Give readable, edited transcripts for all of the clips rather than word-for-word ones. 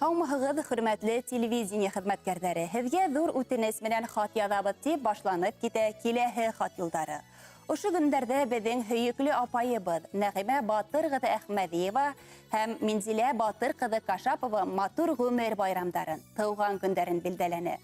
Һаумыһығыҙ, хөрмәтле телевидение хеҙмәткәрҙәре! Һеҙгә ҙур үтенес менән хат яҙабыҙ, тип башланып китә киләһе хат юлдары. Ошо көндәрҙә беҙҙең һөйөклө апайыбыҙ Нәғимә Батыр ҡыҙы Әхмәҙиева һәм Минзилә Батыр ҡыҙы Кашапова матур ғүмер байрамдарын, тыуған көндәрен билдәләне.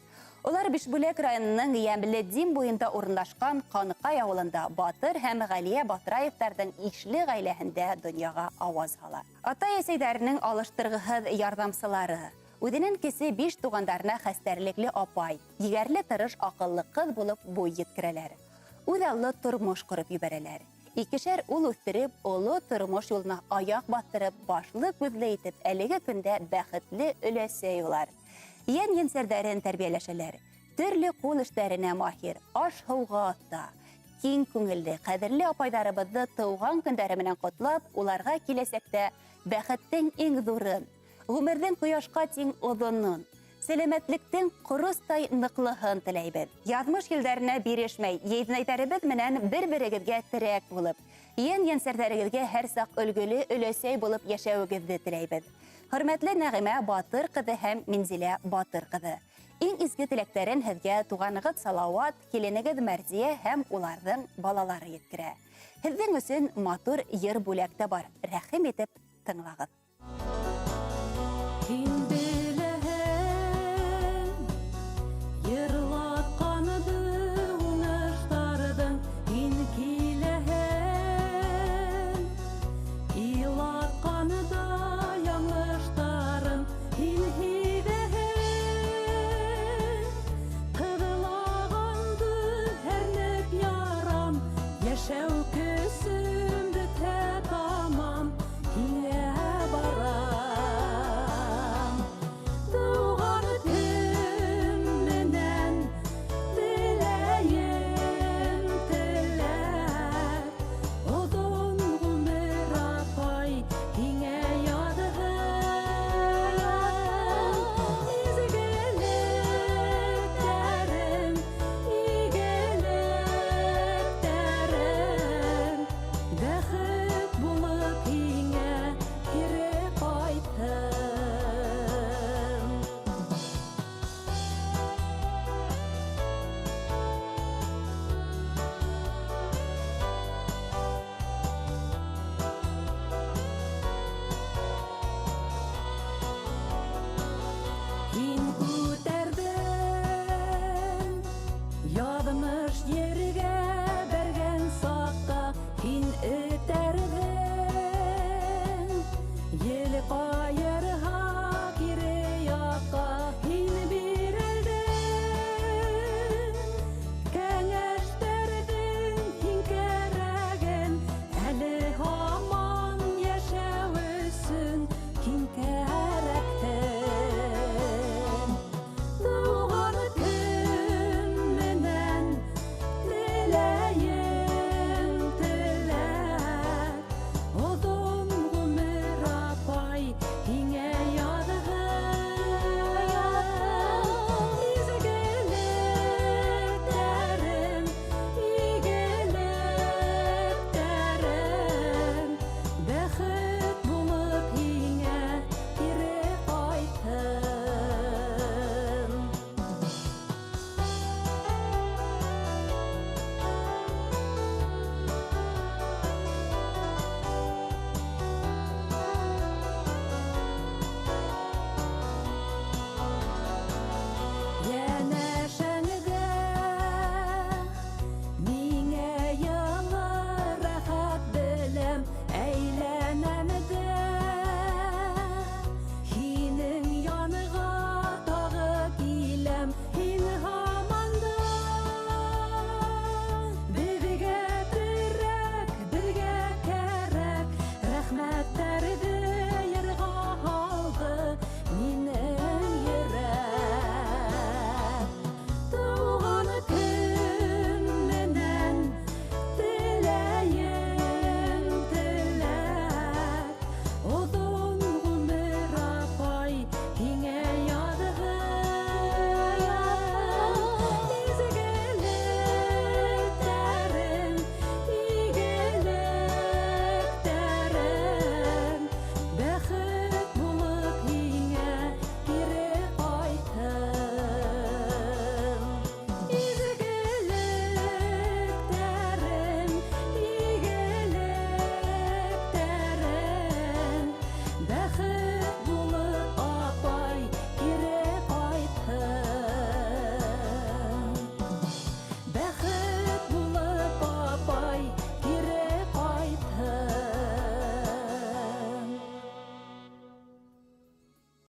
Улар Бишбүләк районының Йәмле Дим буйында урынлашҡан Ҡанҡай ауылында Батыр һәм Ғәлиә Батраевтарҙың ишле ғаиләһендә донъяға ауаз һала. Атай-әсәйҙәренең алыштырғыһыҙ ярҙамсылары, үҙенән кесе биш туғандарына хәстәрлекле апай, егәрле тырыш аҡыллы ҡыҙ булып буй еткерәләр. Үҙаллы тормош ҡороп ебәрәләр. Икешәр ул үҫтереп, оло тормош юлына аяҡ баҫтырып, башлы-күҙле итеп, әлеге көндә бәхетле өләсәй улар. Йән-енсәрҙәрен тәрбиәләшәләр. Төрлө ҡул эштәренә маһир, аш-һыуға оҫта, киң күңелле, ҡәҙерле апайҙарыбыҙҙы тыуған көндәре менән ҡотлап, уларға киләсәктә бәхеттең иң ҙурын, ғүмерҙең ҡояшҡа тиң оҙонон, сәләмәтлектең ҡоростай ныҡлыһын теләйбеҙ. Яҙмыш елдәренә бирешмәй, еҙнәйҙәребеҙ менән бер-берегеҙгә терәк булып, йән-йәнсәрҙәрегеҙгә һәр саҡ өлгөлө өләсәй булып йәшәүегеҙҙе теләйбеҙ. Хөрмәтле Нәғимә Батыр ҡыҙы һәм Минзилә Батыр ҡыҙы! Иң изге теләктәрен һеҙгә туғанығыҙ Салауат, киленегеҙ Мәрзиә һәм уларҙың балалары еткерә. Һеҙҙең өсөн матур йыр бүләк тә бар, рәхим итеп тыңлағыҙ. Һин.